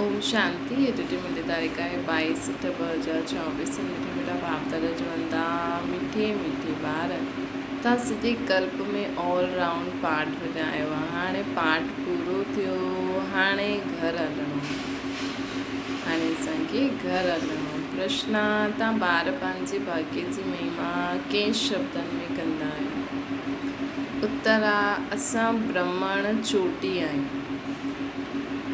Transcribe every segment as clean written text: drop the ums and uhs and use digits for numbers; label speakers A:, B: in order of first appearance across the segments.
A: اوم شانتي اڄ جي منهنجي تاريخ آهي 22 اٺ 2024 مٺا مٺا باپ دادا چون ٿا مٺي مٺي ٻار تان سڄي ڪلپ ۾ آل رائونڊ پارٽ وڄايو آ هاڻي پارٽ پورو ٿيو هاڻي گهر هلڻو آ هاڻي اسان کي گهر هلڻو آ پرشن آ تان ٻار پنهنجي ڀاڳي جي مهما ڪنهن شبدن ۾ ڪندا آهيو اتر آ اسان برهمڻ چوٽي آهيون.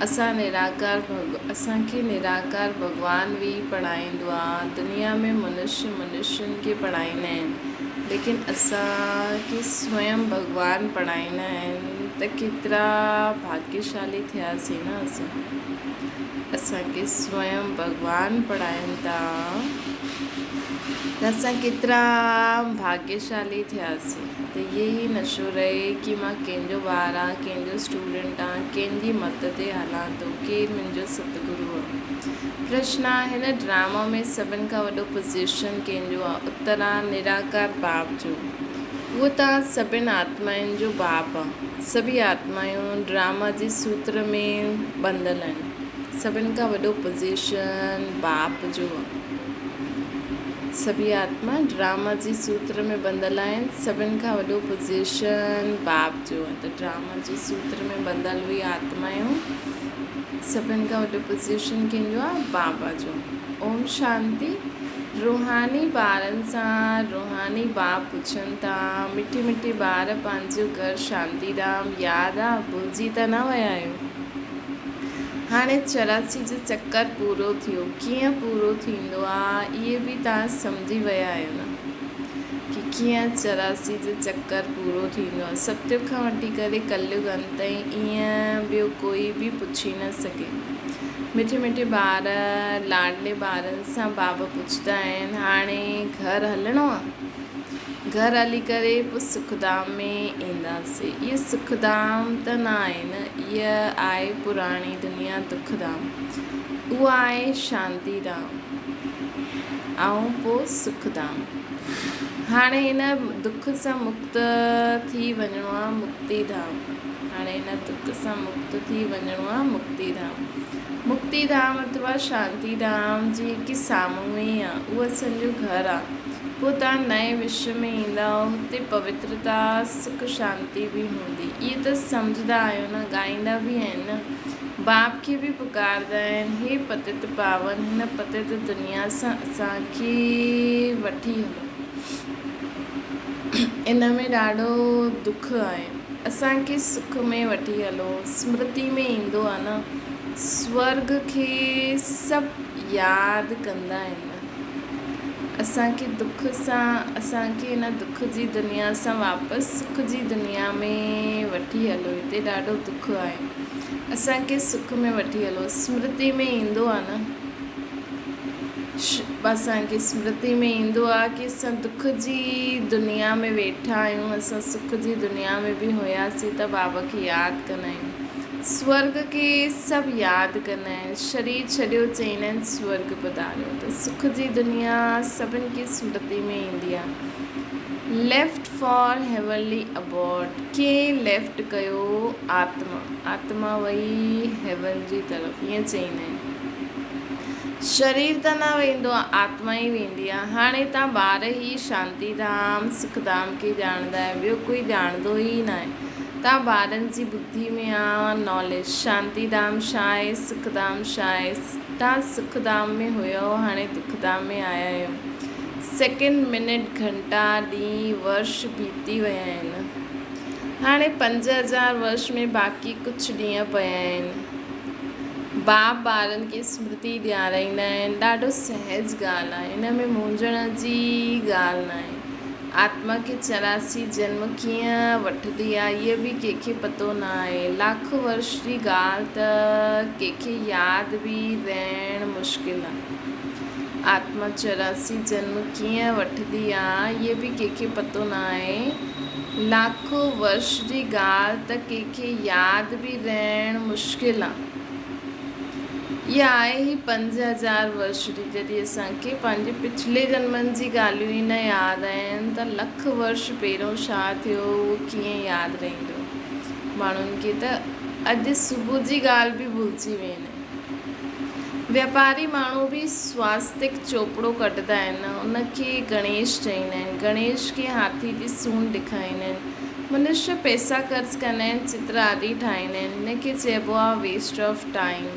A: اسان نراڪار ڀڳ اسان کي نراڪار ڀڳوان ويهي پڙهائيندو آ. دنيا ۾ منشي منشين کي پڙهائيندا آهن ليڪن اسان کي سويم ڀڳوان پڙهائيندا آهن ته ڪيترا ڀاگيشالي ٿياسين نه اسان. اسان کي سويم ڀڳوان پڙهائين ٿا ته اسان ڪيترا ڀاگيشالي ٿياسين. ته اهي ئي نشو رهي ڪي مان ڪنهن جو ٻار آن، ڪنهن جو اسٽوڊنٽ آن، ڪنهن جي مت تي هلان ٿو، ڪير منهنجو ستگرو آ. پرشن آ، هن ڊراما ۾ سڀن کان وڏو پوزيشن ڪنهن جو آ؟ اتر آ، نراڪار باپ جو. اهو توهان سڀن آتمائن جو باپ آ. سڀئي آتمائون ڊراما جي سوتر ۾ ٻنڌل آهن. سڀن کان وڏو پوزيشن باپ جو آ. سڀيئي آتما ڊراما جي سوتر ۾ ٻنڌل آهن. سڀن کان وڏو پوزيشن باپ جو آهي ته ڊراما جي سوتر ۾ ٻنڌل اهي آتمايون سڀن کان وڏو پوزيشن ڪنهن جو آهي؟ بابا جو. اوم شانتي. روحاني ٻارن سان روحاني باپ پڇن ٿا، مٺي مٺي ٻار پنهنجو گهر شانتي ڌام ياد آ؟ ڀلجي ته نه ويا آهيو؟ هاڻي 84 جو چڪر پورو ٿيو. ڪيئن پورو ٿيندو آ اهي به توهان سمجهي ويا آهيو نه ڪي ڪيئن 84 جو چڪر پورو ٿيندو آ. ستيگ کان وٺي ڪري ڪليگ انت تائين ايئن ٻيو ڪوئي به پڇي نه سگهي. مٺي مٺي ٻار لاڏلي ٻارن سان بابا پڇندا آهن هاڻي گهر هلڻو آ؟ گهر هلي ڪري پوء سکڌام ۾ اينداسين. اهو سکڌام ته نه آهي نه، اها آهي پراڻي دنيا دکڌام. اها آهي شانتي ڌام ۽ پوء سکڌام. هاڻي هن دک سان مڪت ٿي وڃڻو آهي مڪتي ڌام. هاڻي هن دک سان مڪت ٿي وڃڻو آهي مڪتي ڌام. مڪتي ڌام اٿوا شانتي ڌام جي هڪ سامهون ئي آهي. اهو اسان جو گهر آهي. پوء توهان نئين وشو ۾ ايندؤ، هتي پوترتا، سک شانتي به هوندي. اهي ته سمجهندا آهيو نه، ڳائيندا به آهن نه. باپ کي به پڪاردا آهن، هي پتت پاون، هن پتت دنيا سان اسان کي وٺي هلو. ان ۾ ڏاڍو دک آهي. اسان کي سک ۾ وٺي هلو. سمرتي ۾ ايندو آهي نه، سورڳ کي سڀ ياد ڪندا آهن نه. اسان کي دک سان، اسان کي هن دک جي دنيا سان واپس سک جي دنيا ۾ وٺي هلو، هتي ڏاڍو دک آهي، اسان کي سک ۾ وٺي هلو. سمرتي ۾ ايندو آهي نه، اسان کي سمرتي ۾ ايندو آهي ڪي اسان دک جي دنيا ۾ ويٺا آهيون، اسان سک جي دنيا ۾ به هياسين ته بابا کي ياد ڪندا آهيون. سورڳ کي سڀ ياد ڪندا آهن. شرير ڇڏيو چئيندا آهن سورڳ پڌاريو ته سک جي دنيا سڀن کي سمرتي ۾ ايندي آهي. ليفٽ فار هيونلي ابورڊ ڪنهن ليفٽ ڪيو؟ آتما. آتما وئي هيون جي طرف ائين چئيندا آهن. شرير ته نه ويندو آهي آتما ئي ويندي آهي. هاڻي تان ٻار ئي شانتي ڌام سک ڌام کي ڄاڻندا آهيو ٻيو ڪوئي ڄاڻندو ئي ناهي. تان ٻارن جي ٻڌي ۾ آ ناليج. شانتي ڌام ڇا آهي، سک ڌام ڇا آهي. تان سک ڌام ۾ هيؤ هاڻي دک ڌام ۾ آيا آهيو. سيڪنڊ، منٽ، گهنٽا، ڏينهن، ورش بيتي ويا آهن. هاڻي 5000 ورش ۾ باقي ڪجهه ڏينهن پيا آهن. باپ ٻارن کي سمرتي ڏيارائيندا آهن. ڏاڍو سهج ڳالهه آهي. ان ۾ مونجهڻ جي ڳالهه ناهي. آتما کي 84 جنم ڪيئن وٺندي آ، اهو به ڪنهن کي پتو نه آهي. لاک ورش جي ڳالهه ته ڪنهن کي ياد به رهڻ مشڪل آ. آتما 84 جنم ڪيئن وٺندي آ، اهو به ڪنهن کي پتو نه آهي. لاک ورش جي ڳالهه ته ڪنهن کي ياد به رهڻ مشڪل آ. اها آهي ئي 5000 ورش جي، جڏهن اسان کي پنهنجي پڇلي جنمن جي ڳالهيون ئي نه ياد آهن ته لک ورش پهريون ڇا ٿيو اهو ڪيئن ياد رهندو. ماڻهن کي ته اڄ صبح جي ڳالهه به ڀلجي ويندا آهن. واپاري ماڻهو به سواستڪ چوپڙو ڪڍندا آهن، ان کي گڻيش چئيندا آهن. گڻيش کي هاٿي جي سونڍ ڏيکاريندا آهن. منشيه پئسا خرچ ڪندا آهن، چتر آدي ٺاهيندا آهن. هن کي چئبو آهي ويسٽ آف ٽائيم.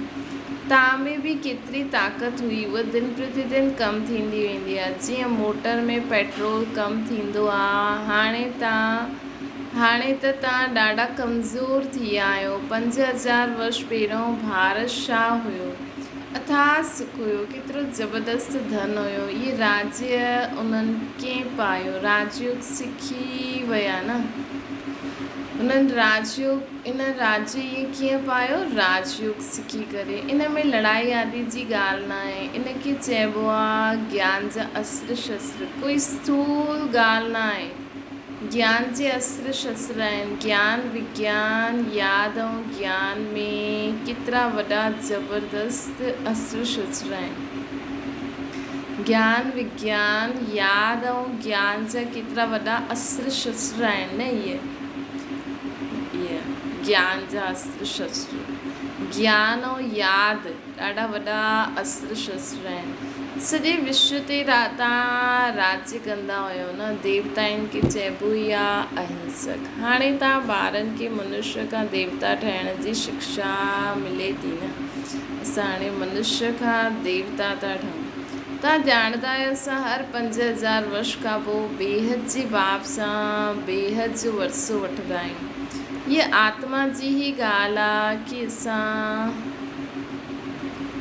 A: توهان ۾ به ڪيتري طاقت هئي، اها دن پرتي دن ڪم ٿيندي ويندي آهي. جيئن موٽر ۾ پيٽرول ڪم ٿيندو آهي. هاڻي توهان هاڻي ته توهان ڏاڍا ڪمزور ٿي ويا آهيو. 5000 ورش پهريون ڀارت ڇا هيو؟ اٿاهه سک هيو. ڪيترو زبردست ڌن هيو. اهي راجيه انهن ڪئين پايو؟ راجيوگ سکي ويا نه؟ انهن راجيوگ ان راجيه اهي ڪيئن پايو؟ راجيوگ سکي ڪري. ان ۾ لڙائي آدي جي ڳالهه ناهي. ان کي چئبو آهي گيان جا استر شستر. ڪوئي اسٿول ڳالهه ناهي. گيان جي استر شستر آهن. گيان، وگيان، ياد ۽ گيان ۾ ڪيترا وڏا زبردست استر شستر آهن. گيان، وگيان، ياد ۽ گيان جا ڪيترا وڏا استر شستر آهن نه اهي. اهي گيان جا استر شستر. گيان ۽ ياد ڏاڍا وڏا استر شستر آهن. سڄي وشو تي توهان راڄ ڪندا هيو نه؟ ديوتائن کي چئبو ئي آ اهنسڪ. هاڻي توهان ٻارن کي منشيه کان ديوتا ٺهڻ جي شڪشا ملي ٿي نه؟ اسان هاڻي منشيه کان ديوتا ٿا ٺهون. توهان ڄاڻندا آهيو اسان هر 5000 ورش کان پوء بيحد جي باپ سان بيحد جو ورثو وٺندا آهيون. هيء آتما جي ئي ڳالهه آ ڪي اسان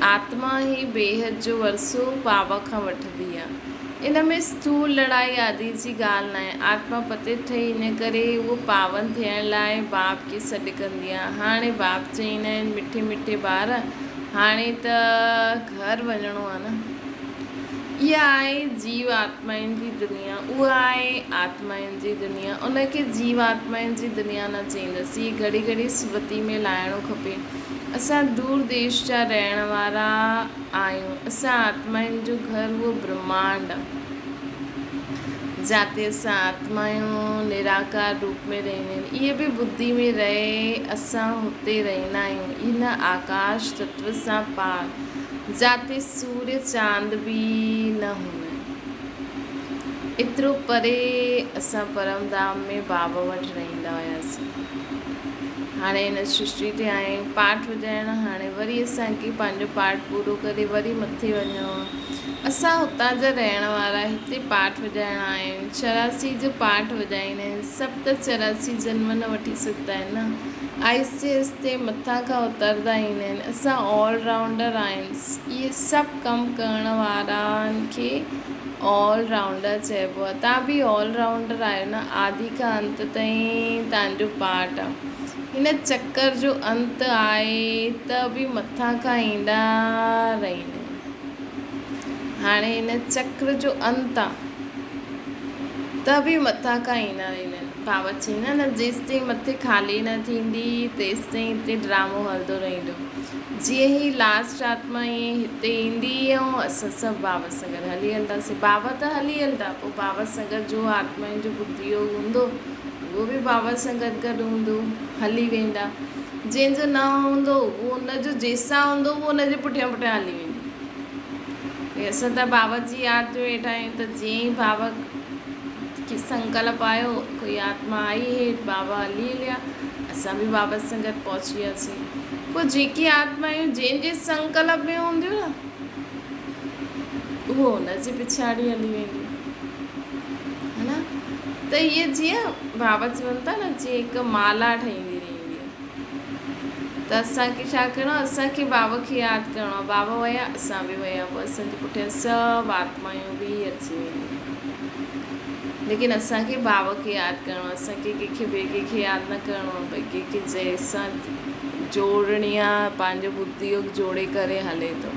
A: آتما ئي بيحد جو ورثو بابا کان وٺندي آ. ان ۾ اسٿول لڙائي آدي جي ڳالهه ناهي. آتما پتيت ٺهي ان ڪري اهو پاون ٿيڻ لاء باپ کي سڏ ڪندي آ. هاڻي باپ چئيندا آهن مٺي مٺي ٻار هاڻي ته گهر وڃڻو آ نه. اها آهي جيو آتمائن جي دنيا، اها آهي آتمائن جي دنيا. ان کي جيو آتمائن جي دنيا نه چئيندس. هي گهڙي گهڙي سرتي ۾ لاهڻو کپي. اسان دور ديش جا رهڻ وارا آهيون. اسان آتمائن جو گهر اهو برهمانڊ آهي. جاتي اسان آتمايون نراڪار روپ ۾ رهنديون آهن. اهي به ٻڌي ۾ رهي اسان هتي رهندا آهيون. ان آڪاش تتو سان پار جاتي سوريه چاند به نه هوندا آهن. ايترو پري اسان پرم ڌام ۾ بابا وٽ رهندا هياسين. هاڻي هن سرشٽي تي آيا آهيون پاٺ وڄائڻ. هاڻي وري اسان کي پنهنجو پاٺ پورو ڪري وري مٿي وڃڻو آهي. اسان هتان جا رهڻ وارا هتي پاٺ وڄائڻ آيا آهيون. 84 جو پاٺ وڄائيندا آهن. سڀ ته 84 جنم نه وٺي سگهندا آهن نه. آهستي آهستي مٿان کان اتردا ايندا آهن. اسان آل رائونڊر آهيون. اهي سڀ ڪم ڪرڻ وارن کي آل رائونڊر چئبو آهي. توهان به آل رائونڊر آهيو نه. آدي کان انت تائين توهان جو پارٽ آهي. هن چڪر جو انت آهي ته به مٿان کان ايندا رهندا آهن. هاڻي هن چڪر جو انت آ ته به مٿان کان ايندا رهندا آهن. بابا چئيندا نه جيستائين مٿي خالي نه ٿيندي تيستائين هتي ڊرامو هلندو رهندو. جيئن هي لاسٽ آتما ائين هتي ايندي ۽ اسان سڀ بابا سان گڏ هلي هلنداسين. بابا ته هلي هلندا پوء بابا سان گڏ جو آتمائن جو ٻڌي يوگ هوندو اهو به بابا سان گڏ گڏ هوندو هلي ويندا. جنهن جو نه هوندو اهو ان جو جيسان هوندو اهو ان جي پٺيان پٺيان هلي ويندو. ڀئي اسان ته بابا جي ياد ۾ ويٺا آهيون ته جيئن ئي بابا کي سنڪلپ آيو ڪوئي آتما آئي هيٺ بابا هلي هليا اسان به بابا سان گڏ پهچي وياسين. پوء جيڪي آتمايون جنهن جي سنڪلپ ۾ هونديون نه اهو ان جي پڇاڙي هلي وينديون. ها نه ته هيء جيئن بابا چون ٿا نه جيئن هڪ مالا ٺهيندي رهندي آهي ته اسان کي ڇا ڪرڻو آهي اسان کي بابا کي ياد ڪرڻو آهي بابا ويا اسان به ويا پوء اسان جي پٺيان سڀ آتمايون به اچي وينديون ليڪن اسان کي بابا کي ياد ڪرڻو آهي اسان کي ڪنهن کي ٻئي ڪنهن کي ياد نه ڪرڻو آهي ڀئي ڪنهن کي جنهن سان جوڙڻي آهي پنهنجو ٻڌي يوگ جوڙي ڪري هلي ٿو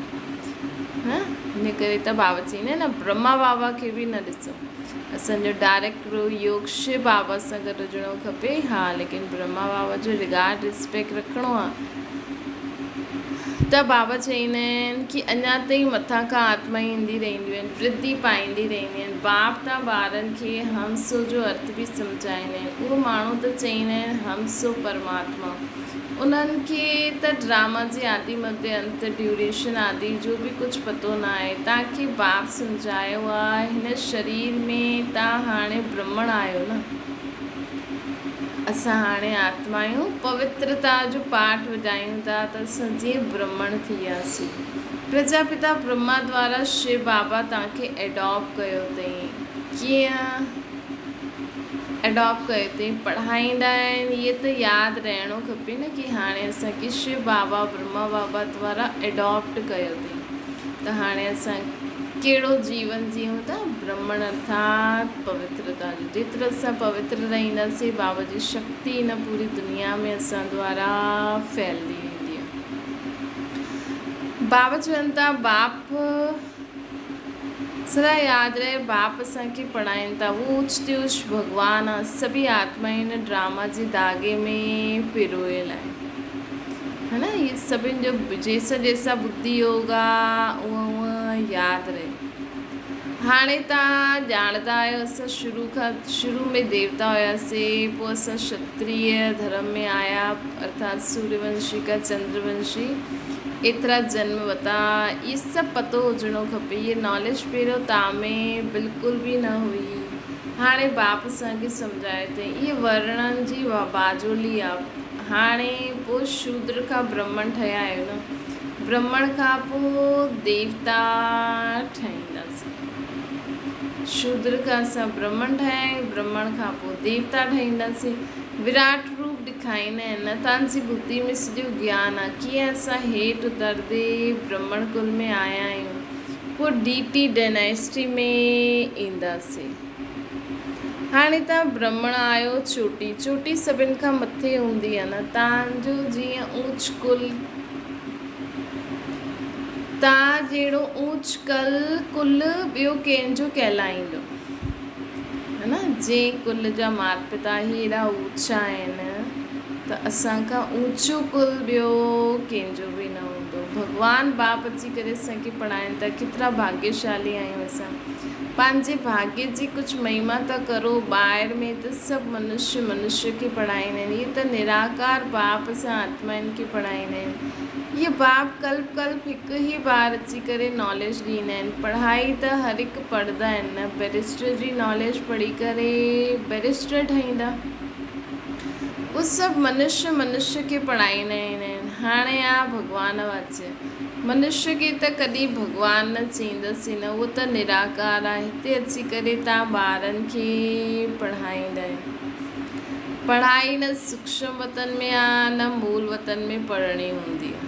A: ها ان ڪري ته بابا چئيندا آهن نه برهما بابا کي به نه ڏسو اسان جو ڊائريڪٽ يوگ شو بابا سان گڏ هجڻو کپي ها ليڪن برهما بابا جو رگارڊ رسپيڪٽ رکڻو آ ته بابا چئيندا آهن ڪي اڃا تائين مٿان کان آتما ايندي رهنديون آهن ورڌي پائيندي رهندي آهن باپ تان ٻارن کي هم سو جو ارٿ به سمجهائيندا آهن اهو ماڻهو ته چئيندا آهن هم سو پرماتما انهن کي ته ڊراما جي آدي مڌ انت، ڊيوريشن آدي جو به ڪجهه پتو ناهي. توهان کي باپ سمجهايو آ، هن شرير ۾ توهان هاڻي برهمڻ آهيو نه. اسان هاڻي آتما آهيون، پوترتا جو پاٺ وڄايون ٿا ته اسان جيئن برهمڻ ٿي وياسين. پرجاپتا برهما دوارا شو بابا توهان کي ايڊاپٽ ڪيو اٿئين. ڪيئن؟ اڊاپٽ ڪيو اٿئي پڙهائيندا آهن اهي ته ياد رهڻو کپي نه ڪي هاڻي اسان کي شو بابا برهما بابا دوارا اڊاپٽ ڪيو اٿئي ته هاڻي اسان ڪهڙو جيون جيئون ٿا برهمڻ ارٿات پوترتا جو جيترو اسان پوتر رهنداسين بابا جي شڪتي هن پوري دنيا ۾ اسان دوارا ڦهلدي ويندي بابا چون ٿا باپ سدا ياد رهي باپ اسان کي پڙهائين ٿا هو اوچ تي اوچ ڀڳوان آ سڀئي آتمائون هن ڊراما جي ڌاڳي ۾ پرويل آهن ها نه هي سڀن جو جيسا جيسا ٻڌي يوگ آ اونئن اونئن ياد رهي هاڻي تان ڄاڻدا آهيو اسان شروع کان شروع ۾ ديوتا هياسي پوء اسان شتريه ڌرم ۾ آيا ارٿات سوريه ونشي کان چندر ونشي ايترا جنم وتا اهي سڀ پتو هجڻو کپي اهي ناليج پهريون تان ۾ بلڪل به نه هئي هاڻي باپ اسان کي سمجهايو اٿئي اهي ورڻن جي باجولي آ هاڻي پوء شودر کان برهمڻ ٺهيا آهيو نه برهمڻ کان پوء ديوتا ٺهينداسين شودر کان اسان برهمڻ ٺهيا آهيون برهمڻ کان پوء ديوتا ٺهينداسين وراٽ روپ ڏکائيندا آهن نه تان جي ٻڌي ۾ سڄو گيان آ ڪيئن اسان هيٺ اتردي برهمڻ ڪل ۾ آيا آهيون پوء ڊي ٽي ڊينائسٽي ۾ اينداسين هاڻي تان برهمڻ آهيو چوٽي چوٽي سڀن کان مٿي هوندي آ نه تان جو جيئن اونچ ڪل تان جهڙو اونچ ڪل ڪل ٻيو ڪنهن جو ڪهلائيندو. ها نه جنهن ڪل جا مات پتا هي ايڏا اوچا آهن ته اسان کان اوچو ڪل ٻيو ڪنهن جو به نه هوندو. ڀڳوان باپ اچي ڪري اسان کي پڙهائين ٿا ڪيترا ڀاڳيشالي آهيون اسان. پنهنجي ڀاڳي جي ڪجهه مهما ته ڪرو. ٻاهر ۾ ته سڀ منشيه منشيه کي پڙهائيندا آهن. هي ته نراڪار باپ اسان آتمائن کي پڙهائيندا آهن. هي باپ ڪلپ ڪلپ هڪ ئي بار اچي ڪري ناليج ڏيندا آهن. پڙهائي ته هر هڪ پڙهندا آهن نه بئريسٽر جي ناليج پڙهي ڪري بئريسٽر ٺهيندا. اهي سڀ منشيه منشيه کي پڙهائيندا آهن. هاڻي آ ڀڳوان واچ. منشيه کي ته ڪڏهن ڀڳوان نه چئيندس ئي نه اهو ته نراڪار آ. هتي اچي ڪري تان ٻارن کي پڙهائيندا آهن. پڙهائي نه سوڪشم وطن ۾ آ نه مول وطن ۾ پڙهڻي هوندي آ.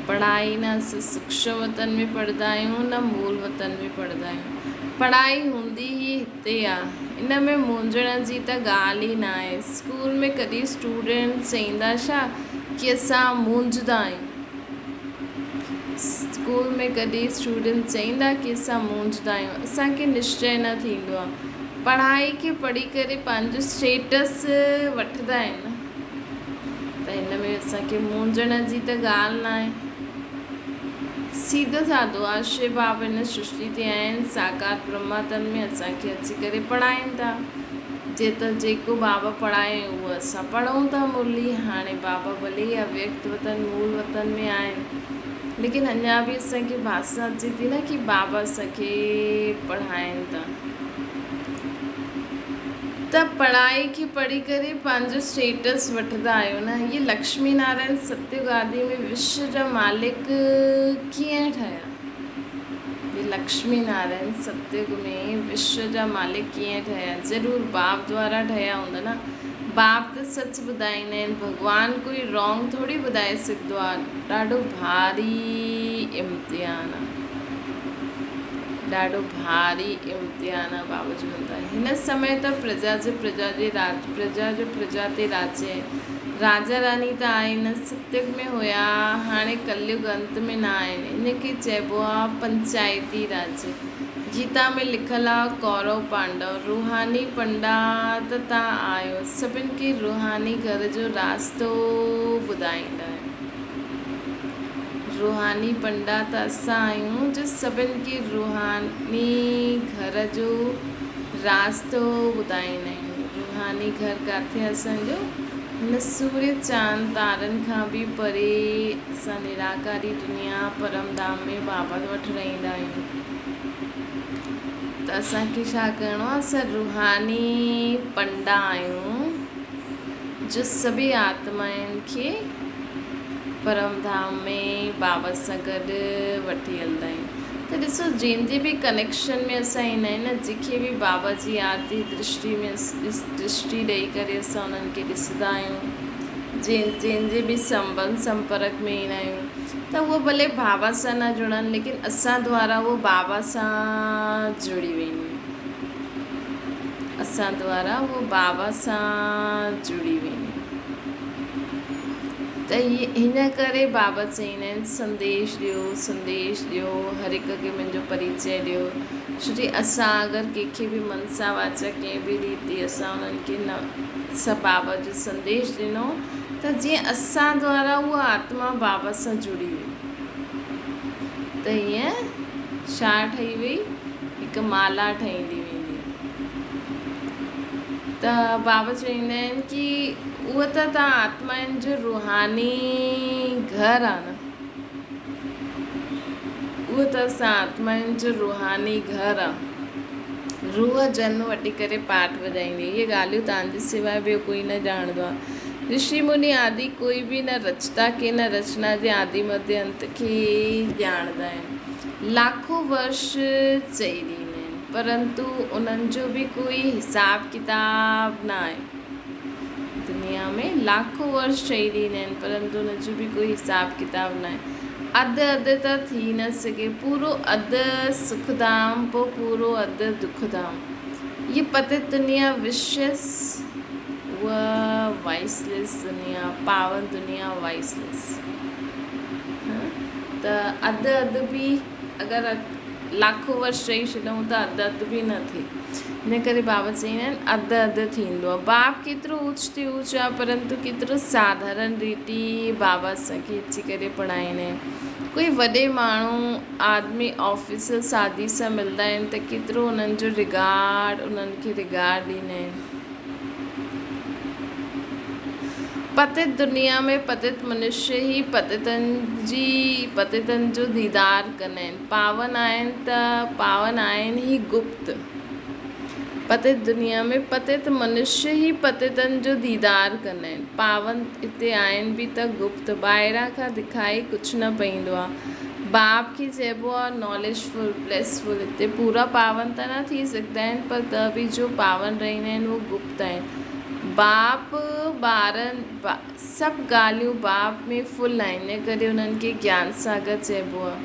A: پڙهائي نه اسان سوڪشم وطن ۾ پڙهندا آهيون نه مول وطن ۾ پڙهندا آهيون. پڙهائي هوندي ئي هتي آ. ان ۾ مونجهڻ جي ته ڳالهه ئي ناهي. اسڪول ۾ ڪڏهن اسٽوڊنٽ چئيندا ڇا ڪي اسان مونجهندا آهيون. اسڪول ۾ ڪڏهن اسٽوڊنٽ چئيندا ڪي اسان مونجهندا آهيون. اسان کي نشچي نه ٿيندو آ. پڙهائي کي پڙهي ڪري پنهنجو اسٽيٽس وٺندا آهن نه ته هن ۾ اسان کي مونجهڻ جي ته ڳالهه ناهي. سيڌو سادو آ شو بابا هن سرشٽي تي آهن ساڪار برهما تن ۾ اسان کي اچي ڪري پڙهائين ٿا جي ته جيڪو بابا پڙهائي اهو اسان پڙهون ٿا مرلي هاڻي بابا ڀلي ئي اويڪت وطن مول وطن ۾ آهن ليڪن اڃا به اسان کي ڀاسا اچي ٿي نه ڪي بابا اسان کي پڙهائين ٿا. ته پڙهائي کي پڙهي ڪري پنهنجو اسٽيٽس وٺندا آهيو نه. هي لڪشمي نارائڻ ستيگ آدي ۾ وشو جا مالڪ ڪيئن ٺهيا؟ هي لڪشمي نارائڻ ستيگ ۾ وشو جا مالڪ ڪيئن ٺهيا؟ ضرور باپ دوارا ٺهيا هوندا نه. باپ ته سچ ٻڌائيندا آهن، ڀڳوان ڪوئي رانگ ٿوري ٻڌائي سگهندو آهي. ڏاڍو ڀاري امتحان آهي. ڏاڍو ڀاري امتحان آ بابا چون ٿا هن سمي ته پرجا جي پرجا جي راڄ پرجا جو پرجا تي راڄ آهي راجا راني ته آهن ستيگ ۾ هيا هاڻي ڪليگ انت ۾ نه آهن ان کي چئبو آ پنچائتي راڄ گيتا ۾ لکل آ ڪورو پانڊو روحاني پنڊا ته تان آهيو سڀن کي روحاني گهر جو راستو ٻڌائيندا آهيو. روحاني پنڊا ته اسان آهيون جو سڀن کي روحاني گهر جو راستو ٻڌائيندا آهيون. روحاني گهر ڪاٿي آهي اسان جو؟ هن سورج چاند تارن کان به پري اسان نراڪاري دنيا پرم ڌام ۾ بابا وٽ رهندا آهيون ته اسان کي ڇا ڪرڻو آهي؟ اسان روحاني پنڊا آهيون جو سڀئي آتمائن کي پرم ڌام ۾ بابا سان گڏ وٺي هلندا آهيون ته ڏسو جنهن جي به ڪنيڪشن ۾ اسان ايندا آهيون نه جنهن کي به بابا جي آرتي درشٽي ۾ درشٽي ڏئي ڪري اسان انهن کي ڏسندا آهيون جنهن جنهن جي به سنبنڌ سمپرڪ ۾ ايندا آهيون ته اهو ڀلي بابا سان نه جڙن ليڪن اسان دوارا اهو بابا سان جڙي وينديون اسان دوارا اهو بابا سان جڙي وينديون ته هن ڪري بابا چئيندا آهن سنديش ڏيو سنديش ڏيو هر هڪ کي منهنجو پريچي ڏيو ڇو جي اسان اگر ڪنهن کي به من سان واچا ڪنهن به ريتي اسان انهن کي نه سان بابا جو سنديش ڏنو ته جيئن اسان دوارا اها آتما بابا سان جڙي وئي ته هيئن ڇا ٺهي وئي هڪ مالا ٺهيندي ويندي ته بابا چئيندا آهن ڪي اهو ته توهان آتمائن جو روحاني گهر آ نه. اهو ته اسان آتمائن جو روحاني گهر آ. روح جنم وٺي ڪري پاٺ وڄائيندي. اهي ڳالهيون توهان جي سواء ٻيو ڪوئي نه ڄاڻندو آ. رشي مني آدي ڪوئي به نه رچتا کي نه رچنا جي آدي مڌ انت کي ڄاڻندا آهن. لاکون ورش چئي ڏيندا آهن. پرنتو انهن جو به ڪوئي حساب ڪتاب نه آهي. دنيا ۾ لاکون ورش چئي ڏيندا آهن پرنتو ان جو به ڪوئي حساب ڪتاب نه آهي. اڌ اڌ ته ٿي نه سگهي. پورو اڌ سک ڌام پوء پورو اڌ دک ڌام. هيء پتت دنيا وشيس اها وائسليس دنيا، پاون دنيا وائسليس. ته اڌ اڌ به اگر لاکون ورش چئي ڇڏيون ته اڌ اڌ به نه ٿئي. ان ڪري بابا چئيندا آهن اڌ اڌ ٿيندو آهي. باپ ڪيترو اوچ تي اوچ آهي پرنتو ڪيترو ساڌارڻ ريتي بابا اسان کي اچي ڪري پڙهائيندا آهن. ڪوئي وڏي ماڻهو آدمي آفيسر سادي سان ملندا آهن ته ڪيترو انهن جو رگارڊ انهن کي رگارڊ ڏيندا آهن. پتت دنيا ۾ پتت منشيه ئي پتتن جي پتتن جو ديدار ڪندا آهن. پاون آهن ته پاون آهن ئي گپت. پتت دنيا ۾ پتت منشيه ئي پتتن جو ديدار ڪندا آهن. پاون هتي آهن به ته گپت. ٻاهران کان دکائي ڪجهه نه پئيندو آهي. باپ کي چئبو آهي ناليج فل، بليس فل. هتي پورا پاون ته نه ٿي سگهندا آهن پر ته به جو پاون رهندا آهن اهي گپت آهن. باپ ٻارن سڀ ڳالهيون باپ ۾ فل آهن ان ڪري انهن کي گيان ساگر چئبو آهي.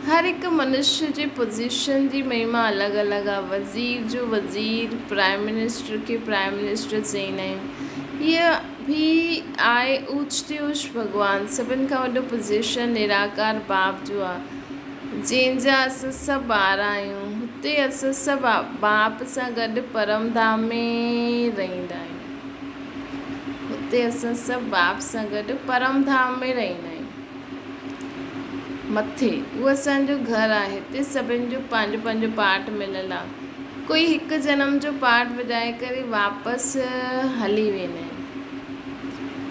A: هر هڪ منشيه جي پوزيشن جي مهما الڳ الڳ آهي. وزير جو وزير، پرائم منسٽر کي پرائم منسٽر چئيندا آهيون. هيء به آهي اوچ تي اوچ ڀڳوان، سڀن کان وڏو پوزيشن نراڪار باپ جو آهي، جنهن جا اسان سڀ ٻار آهيون. هتي اسان سڀ باپ سان گڏ پرم ڌام ۾ رهندا آهيون. هتي اسان سڀ باپ سان گڏ پرم ڌام ۾ رهندا آهيون. مٿي اهو اسان جو گهر آهي. هتي سڀن جو پنهنجو پنهنجو پارٽ مليل آهي. ڪوئي هڪ جنم جو پارٽ وڄائي ڪري واپس هلي ويندا آهن.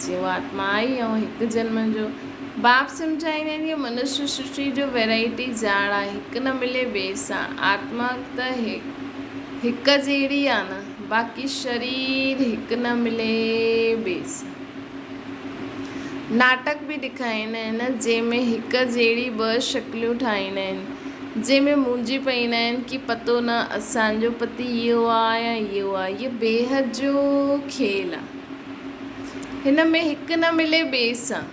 A: جيئن اها آتما آئي ۽ هڪ جنم جو باپ سمجهائيندا آهن اهو منشيه سرشٽي جو ويرائٽي جاڙ آهي هڪ نه ملي ٻئي سان. آتما ته هڪ جهڙي آهي نه باقي شرير هڪ نه ملي ٻئي سان. ناٽڪ به ڏيکاريندا آهن جنهن ۾ هڪ جهڙي ٻه شڪليون ٺاهيندا آهن جنهن ۾ مونجهي پئيندا آهن ڪي پتو نه اسان جو پتي اهو آ يا اهو آ هيء بيحد جو کيل آ هن ۾ هڪ نه ملي ٻئي سان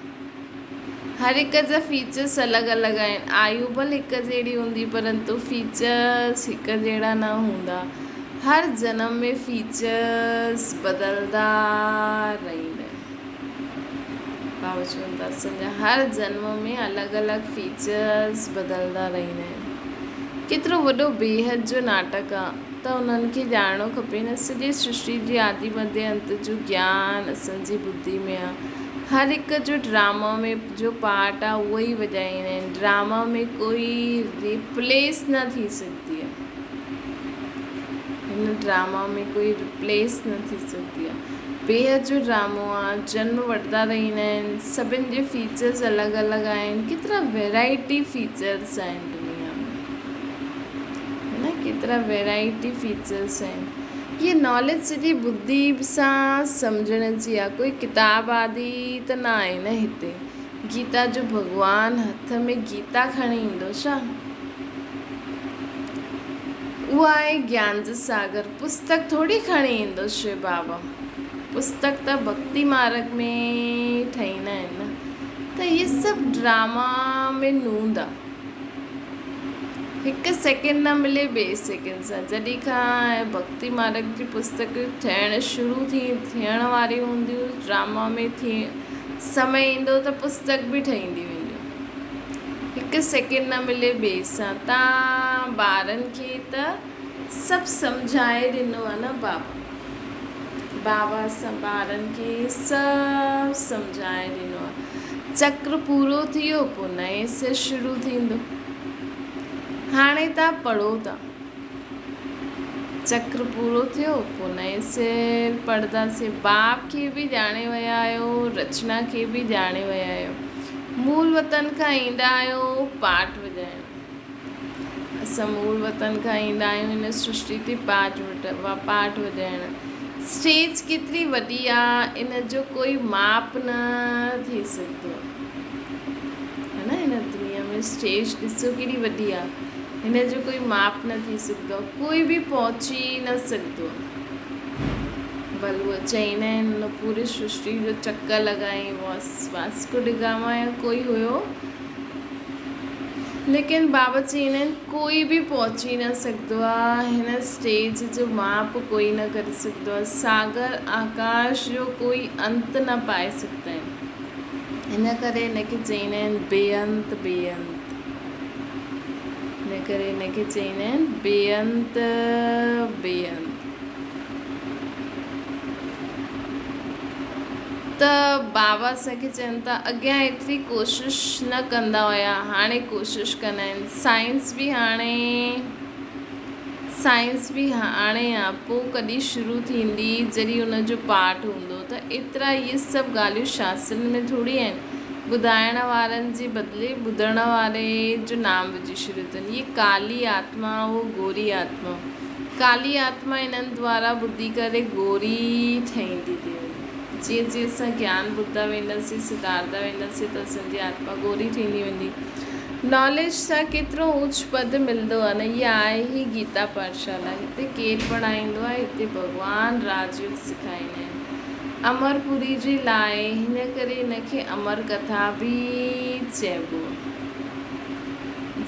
A: هر هڪ جا فيچرس الڳ الڳ آهن آيو ڀل هڪ جهڙي هوندي پرنتو فيچرس هڪ جهڙا نه هوندا هر جنم ۾ فيچرس بدلدا رهندا آهن. بابا چون ٿا اسان جا هر جنم ۾ الڳ الڳ فيچرس بدلدا رهندا آهن. ڪيترو وڏو بيحد جو ناٽڪ آ ته انهن کي ڄاڻڻو کپي نه سڄي سرشٽي جي آدي مڌي انت جو گيان اسان جي ٻڌي ۾ آ. هر هڪ جو ڊراما ۾ جو پارٽ آ اهو ئي وڄائيندا آهن. ڊراما ۾ ڪوئي ريپليس نه ٿي سگهندي آ. هن ڊراما ۾ ڪوئي ريپليس نه ٿي سگهندي آهي. بيحد جو ڊرامو آ، جنم وٺندا رهندا آهن، سڀن جي فيچرز الڳ الڳ آهن، ڪيترا ويرائٽي فيچرز آهن دنيا ۾ هي نه ڪيترا ويرائٽي فيچرز آهن. هي ناليج سڄي ٻڌي سان سمجهڻ جي آ، ڪوئي ڪتاب آدي ته نه آهي نه هتي. گيتا جو ڀڳوان هٿ ۾ گيتا کڻي ايندو ڇا؟ اهو آهي گيان جو ساگر، پستڪ ٿوري کڻي ايندو شو بابا. پستڪ ته ڀڳتي مارگ ۾ ٺهيندا آهن نه. ته اهي سڀ ڊراما ۾ نوند آ. هڪ سيڪنڊ نه ملي ٻئي سيڪنڊ سان جڏهن کان ڀڳتي مارگ جي پستڪ ٺهڻ شروع ٿي ٿيڻ واريون هونديون ڊراما ۾ ٿي سمي ايندو ته پستڪ به ٺهيندي وينديون. هڪ سيڪنڊ نه ملي ٻئي سان. تان ٻارن کي ته سڀ سمجهائي ڏنو آ نه بابا. بابا اسان ٻارن کي سڀ سمجهائي ڏنو آ. چڪر پورو ٿيو پوء نئين سر شروع ٿيندو. هاڻي تان پڙهو ٿا. چڪر پورو ٿيو پوء نئين سر پڙهنداسين. باپ کي به ڄاڻي ويا آهيو، رچنا کي به ڄاڻي ويا آهيو. مول وطن کان ايندا آهيو پاٺ وڄائڻ. اسان مول وطن کان ايندا آهيون هن سرشٽي تي پاٺ پاٺ وڄائڻ. اسٽيج ڪيتري وڏي آ ان جو ڪوئي ماپ نه ٿي سگهندو آ. ها نه هن دنيا ۾ اسٽيج ڏسو ڪيڏي وڏي آ. هن جو ڪوئي ماپ نه ٿي سگهندو آهي، ڪوئي به پهچي نه سگهندو آهي. ڀل اهي چئيندا آهن هن پوري سرشٽي جو چڪر لڳائين واسڪو ڊگاما يا ڪوئي هيو، ليڪن بابا چئيندا آهن ڪوئي به پهچي نه سگهندو آهي، هن اسٽيج جو ماپ ڪوئي نه ڪري سگهندو آهي، ساگر آڪاش جو ڪوئي انت نه پائي سگهندا آهن، ان ڪري هن کي چئيندا آهن بي انت بي انت. ان ڪري ان کي چئيندا آهن بي انت بي انت. ته بابا اسان کي چون ٿا اڳيان ايتري ڪوشش نه ڪندا هيا هاڻي ڪوشش ڪندا آهن سائنس به هاڻي سائنس به هاڻي آ پوء ڪڏهن شروع ٿيندي جڏهن ان جو پاٺ هوندو ته ايترا اهي سڀ ڳالهيون شاسترن ۾ ٿوري آهن ٻڌائڻ وارن جي بدلي ٻڌڻ واري جو نام وجهي ڇڏيو اٿن. هيء ڪالي آتما اهو گوري آتما. ڪالي آتما انهن دوارا ٻڌي ڪري گوري ٺهيندي ٿي وڃي. جيئن جيئن اسان گيان ٻڌندا وينداسين، سڌارندا وينداسين ته اسان جي آتما گوري ٿيندي ويندي. ناليج سان ڪيترو اوچ پد ملندو آهي نه. هيء آهي ئي گيتا پاٺشالا. هتي ڪير پڙهائيندو آهي؟ هتي ڀڳوان راج يوگ سکائيندا آهن. امر پوري جي لاء هن ڪري هن کي امر ڪٿا به چئبو.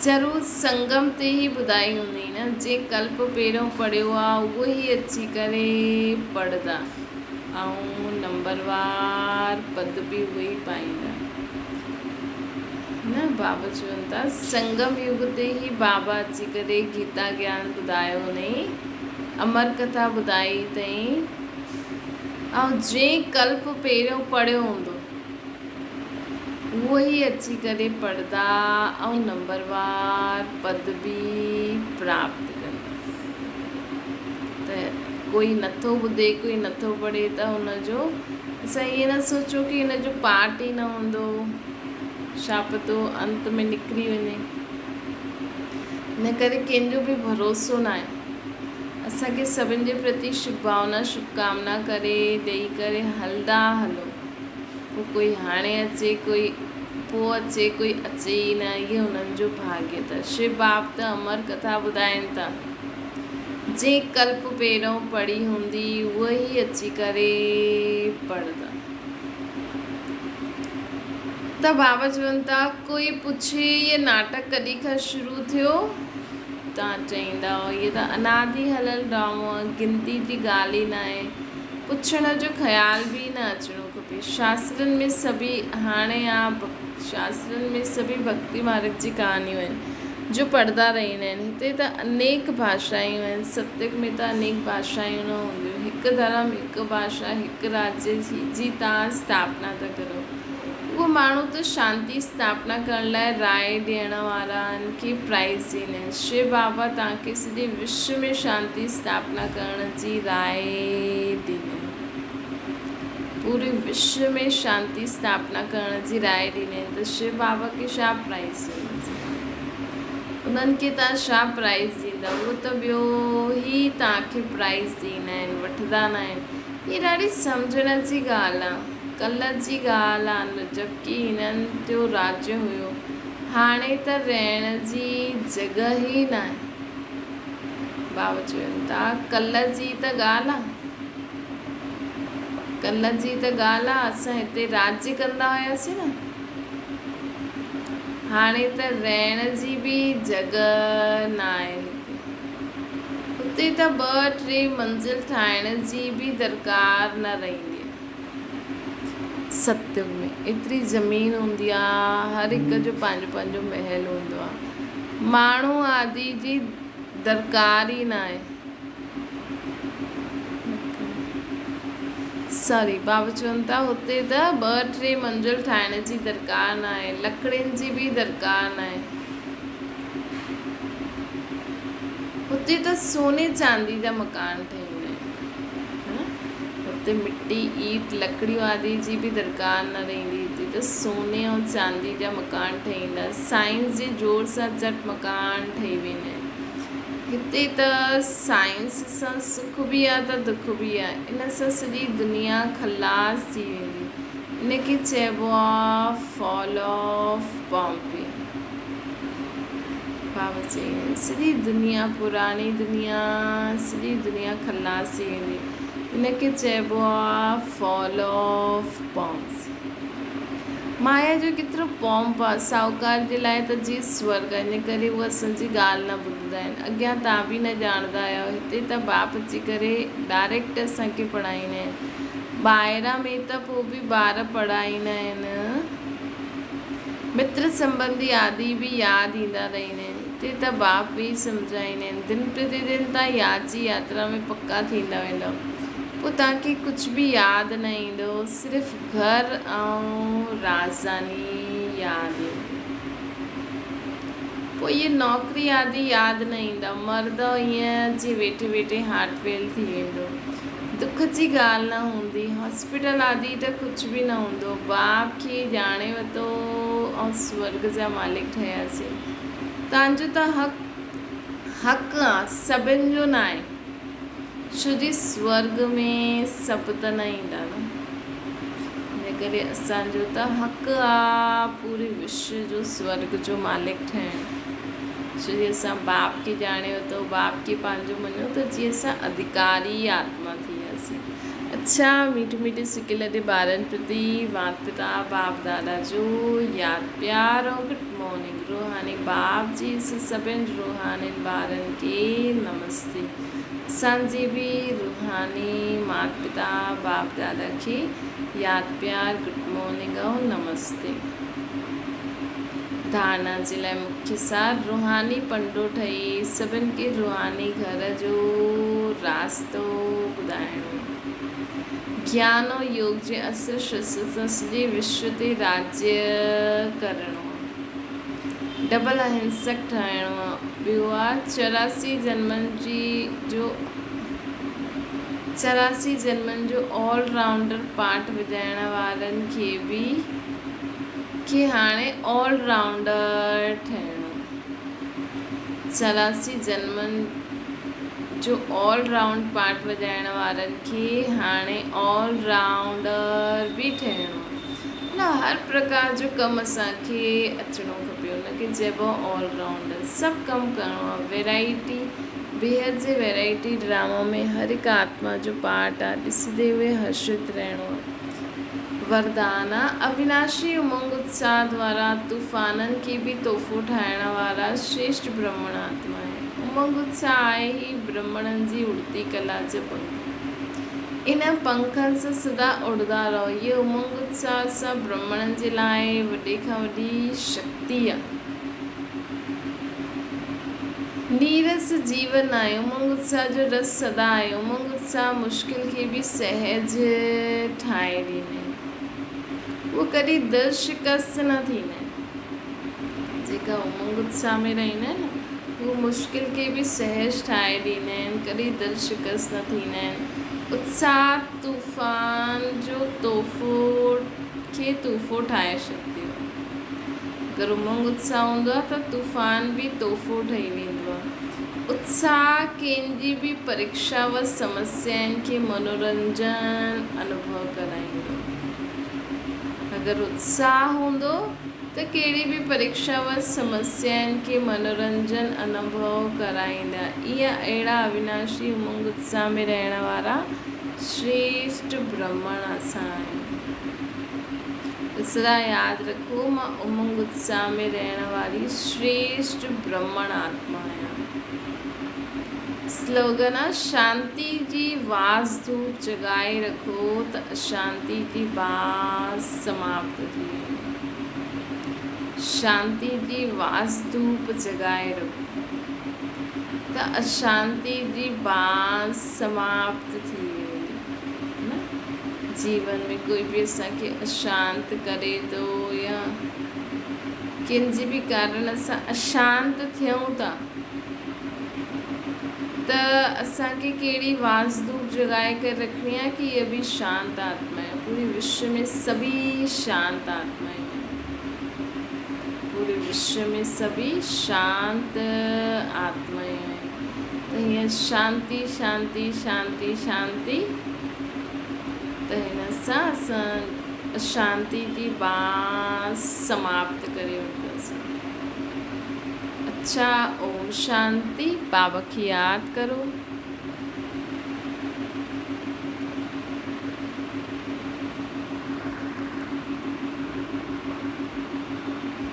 A: ضرور سنگم تي ئي ٻڌائي هوندي نه. جنهن ڪلپ پهريون پڙهيو آ اهو ئي اچي ڪري پڙهندا ۽ نمبر وار پد به اهي ئي پائيندا نه. بابا چون ٿا سنگم يگ تي ئي بابا اچي ڪري گيتا گيان ٻڌايو نئين امر ڪٿا ٻڌائي اٿئين. ۽ جنهن ڪلپ پهريون پڙهيو هوندو، اهو ئي اچي ڪري پڙهندا ۽ نمبروار پد به پراپت ڪندا. ته ڪوئي نٿو ٻڌي، ڪوئي نٿو پڙهي ته ان جو اسان ائين نه سوچو ڪي ان جو پاٺ ئي نه هوندو، ڇا پتو انت ۾ نڪري وڃي. ان ڪري ڪنهن جو به ڀروسو ناهي. اسان کي سڀن جي پرتي شڀ ڀاونا شڀ ڪامنا ڪري ڏئي ڪري هلندا هلو پوء ڪوئي هاڻي اچي ڪوئي پوء اچي ڪوئي اچي ئي نه اهي انهن جو ڀاڳيه ته شو باب ته امر ڪٿا ٻڌائين ٿا جنهن ڪلپ پهريون پڙهي هوندي اهو ئي اچي ڪري پڙهندا ته بابا چون ٿا ڪوئي پڇي اهي ناٽڪ ڪڏهن کان شروع ٿيو تان چئيندا هئا، هيء ته انادي هليل ڊرامو آهي، گنتي جي ڳالهه ئي ناهي، پڇڻ جو خيال به نه اچڻو کپي. شاسترن ۾ سڀئي هاڻي آ شاسترن ۾ سڀئي ڀڳتي مارگ جي ڪهاڻيون آهن، جو پڙهندا رهندا آهن. هتي ته انيڪ ڀاشائون آهن، ستيگ ۾ ته انيڪ ڀاشائون نه هونديون. هڪ ڌرم، هڪ ڀاشا، هڪ راجيه جي توهان اسٿاپنا ٿا ڪريو. اهو ماڻهو ته شانتي اسٿاپنا ڪرڻ لاء راء ڏيڻ وارن کي پرائيز ڏيندا آهن. شو بابا توهان کي سڄي وشو ۾ شانتي اسٿاپنا ڪرڻ جي راء ڏني. پوري وشو ۾ شانتي اسٿاپنا ڪرڻ جي راء ڏيندا آهن ته شو بابا کي ڇا پرائيز ڏينداسين؟ انهن کي توهان ڇا پرائيز ڏيندا؟ اهو ته ٻيو ئي توهان کي پرائيز ڏيندا آهن، وٺندا نه آهن. هي ڏاڍي سمجهڻ جي ڳالهه آهي. ڪلهه جي ڳالهه آهي جبڪه هنن جو راجيه هيو. هاڻي ته رهڻ جي جڳهه ئي ناهي. بابا چون ٿا ڪلهه جي ته ڳالهه آهي. ڪلهه جي ته ڳالهه آ، اسان هتي راڄ ڪندا هياسين نه. هاڻي ته رهڻ جي به جڳهه ناهي هتي. هتي ته ٻه ٽي منزل ٺاهڻ جي به درڪار نه رهندي. ستيگ ۾ ايتري زمين هوندي آ، هر هڪ جو پنهنجو پنهنجو محل هوندو آ. ماڻهو آدي جي درڪار ئي ناهي. ساري، بابا چون ٿا هتي ته ٻه ٽي منزل ٺاهڻ جي درڪار ناهي، لڪڙين جي به درڪار ناهي. هتي ته سوني چاندي جا مڪان ٺهيندا آهن. هتي مٽي، ايٽ، لڪڙيون آدي جي به درڪار نه رهندي. هتي ته سوني ۽ چاندي جا مڪان ٺهيندا. سائنس جي زور سان جهٽ مڪان ٺهي ويندا آهن. هتي ته سائنس سان سک به آ ته دک به آ. ان سان سڄي دنيا خلاص ٿي ويندي. ان کي چئبو آ فال آف پامپي. بابا چئي سڄي دنيا پراڻي دنيا سڄي دنيا خلاص ٿي ويندي. ان کي چئبو آ فال آف پامپس. مايا جو ڪيترو پومپ آ، ساهوڪار جي لاء ته جيئن سورڳ آ، ان ڪري هو اسان جي ڳالهه نه ٻڌندا آهن. اڳيان توهان به نه ڄاڻندا آهيو، هتي ته باپ اچي ڪري ڊائريڪٽ اسان کي پڙهائيندا آهن. ٻاهران ۾ ته پوء به ٻار پڙهائيندا آهن. متر سنٻنڌي آدي به ياد ايندا رهندا آهن. هتي ته باپ ويهي سمجهائيندا آهن. دن پرتي دن توهان ياد جي ياترا ۾ پڪا ٿيندا ويندؤ. پوء توهان کي ڪجهه به ياد نه ايندو، صرف گهر ۽ راڄڌاني ياد ايندي. پوء اهي نوڪري آدي ياد نه ايندا. مردؤ ائين جيئن ويٺي ويٺي هارٽ فيل ٿي ويندو. دک جي ڳالهه نه هوندي. هاسپيٽل آدي ته ڪجهه به نه هوندو. باپ کي ڄاڻي ورتو ۽ سورڳ جا مالڪ ٺهياسين. تان جو ته حق حق آ، سڀن جو ناهي. ڇو جي سورڳ ۾ سڀ ته نه ايندا نه. ان ڪري اسان جو ته حق آ پوري وشو جو سورڳ جو مالڪ ٺهڻ. ڇو جي اسان باپ کي ڄاڻي ورتو، باپ کي پنهنجو مڃيو ته جيئن اسان اڌڪاري آتما ٿي وياسين. اڇا ميٺي ميٺي سڪيلڌي ٻارن پرتي مات پتا باپ دادا جو ياد پيار ۽ گڊ مارننگ روحاني باپ جي سڀن روحانين ٻارن کي نمستي. اسان جي به روحاني مات پتا باپ دادا کي ياد پيار گڊ مارننگ ۽ نمستي. ڌارڻا جي لاء مکيه سار روحاني پنڊو ٺهي سڀن کي روحاني گهر جو راستو ٻڌائڻو. گيان ۽ يوگ جي استر شستر سان سڄي وشو تي راجيه ڪرڻو. ڊبل اهنسڪ ٺاهڻو آ. ٻيو آ 84 جنمن جي جو 84 جنمن جو آل رائونڊر پارٽ وڄائڻ وارن کي به کي هاڻي آل رائونڊر ٺهڻو. 84 جنمن جو آل رائونڊ پارٽ وڄائڻ وارن کي هاڻي آل رائونڊر به ٺهڻو آ. نه هر پرڪار جو ڪم اسان کي اچڻو کپي ان کي چئبو آهي آل رائونڊر سڀ ڪم ڪرڻو آهي ويرائٽي بيحد جي ويرائٽي ڊراما ۾ هر هڪ آتما جو پارٽ آهي ڏسندي هوئي هرشت رهڻو آهي وردان آهي اويناشي امنگ اتساهه دوارا طوفانن کي به تحفو ٺاهڻ وارا شريشٽ برهمڻ آتما آهي امنگ اتساهه آهي ئي برهمڻن جي اڙتي ڪلا جا پنک. انهن پنکن سان سدا اڏندا رهو. هيء امنگ اتساهه سان برهمڻن جي لاء وڏي کان وڏي شڪتي آهي. نيرس جيون آهي. امنگ اتساهه جو رس سدا آهي. امنگ اتساهه مشڪل کي به سهج ٺاهي ڏيندي آهي. اهو ڪڏهن دل شڪست نه ٿيندا آهن. جيڪا امنگ اتساهه ۾ رهندا آهن نه. هو مشڪل کي به سهج ٺاهي ڏيندا آهن، ڪڏهن دل شڪست نه ٿيندا آهن. اتساهه طوفان جو تحفو کي تحفو ٺاهي ڇڏيندو آهي. اگر امنگ اتساهه هوندو آهي ته طوفان به تحفو ٺهي ويندو آهي. اتساهه ڪنهن جي به پريکشا و سمسيائن کي منورنجن انوڀو ڪرائيندو آهي. اگر اتساهه هوندو ته ڪهڙي به پريکشا و سمسيائن کي منورنجن انوڀو ڪرائيندا. اها اهڙا اويناشي امنگ اتساهه ۾ رهڻ وارا شريشٽ برهمڻ اسان آهيون. ته سدا ياد رکو مان امنگ اتساهه ۾ رهڻ واري شريشٽ برهمڻ آتما آهيان. سلوگن آ شانتي جي واس ڌوپ جڳائي رکو ته اشانتي جي باس سماپت ٿي ويندي. شانتي جي واس ڌوپ جڳائي رکو ته اشانتي جي باس سماپت ٿي ويندي. نه جيون ۾ ڪوئي به اسان کي اشانت ڪري ٿو يا ڪنهن جي به ڪارڻ اسان اشانت ٿيون ٿا ته اسان کي ڪهڙي واس ڌوپ جڳائي ڪري رکڻي آهي ڪي اها به شانت آتما آهي. پوري وشو ۾ سڀئي شانت آتمائون آهن. پوري وشو ۾ سڀئي شانت آتمائون آهن. ته هيئن شانتي شانتي شانتي شانتي ته هن سان اسان اشانتي جي باس سماپت ڪري وٺنداسين. اڇا اوم شانتي بابا کي ياد ڪرو.